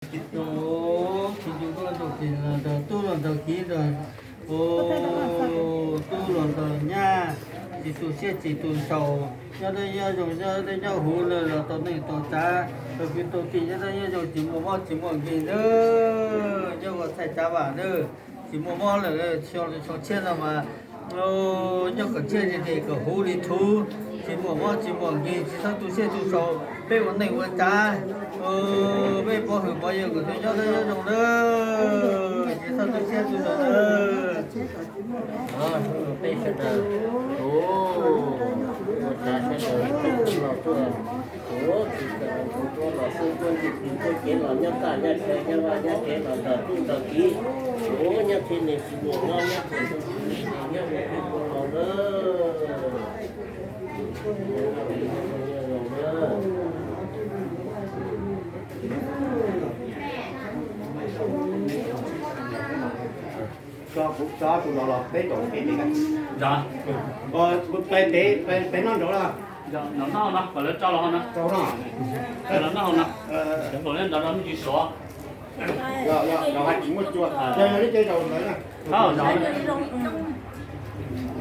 Tsis tu, tsis tu koj tus txiv los nrog tub los nrog kiv nrog, tub los nrog nyab, tsis tu siab tsis tu ntshaus, nyob deb nyob zoo nyob deb nyob huv lawm los tau neej tau tsav, tau kwv tau tij nyob deb nyob zoo tsis muaj mob tsis muaj nkeeg nawb, nyob ua txhaij tsav vam nawb, tsis muaj mob lawm xyoo tshiab no mas nyob kom tshiab li tes kom huv li thuv, tsis muaj mob tsis muaj nkeeg tsis txhob tu siab tu ntshaus, peb ua neej ua tsav, peb pov hwm pov yawg kom nyob deb nyob zoo nawb, tsis txhob tu siab tu ntshaus nawb. Peb sawv daws, ua tsav sawv daws tuaj los tuaj, ua tsis txawm tus tuaj los xwb tuaj ntsis tsis tuaj cev los nyob txaj nyob chaw nyob vaj nyob tsev los nrog tub nrog kiv, ua nyob thiab nws tsis muaj mob nyob txhua tus nyob ua peb ua laus nawb. Tso kuv tso tus los los peb nraud pem pem na. Pem pem, pem no nraud los. Nraud no, kom lawv tso los no. Los no, nraud no me ntsis suav. Los hais tsis muaj cua, yog li ces zaum ntawd na.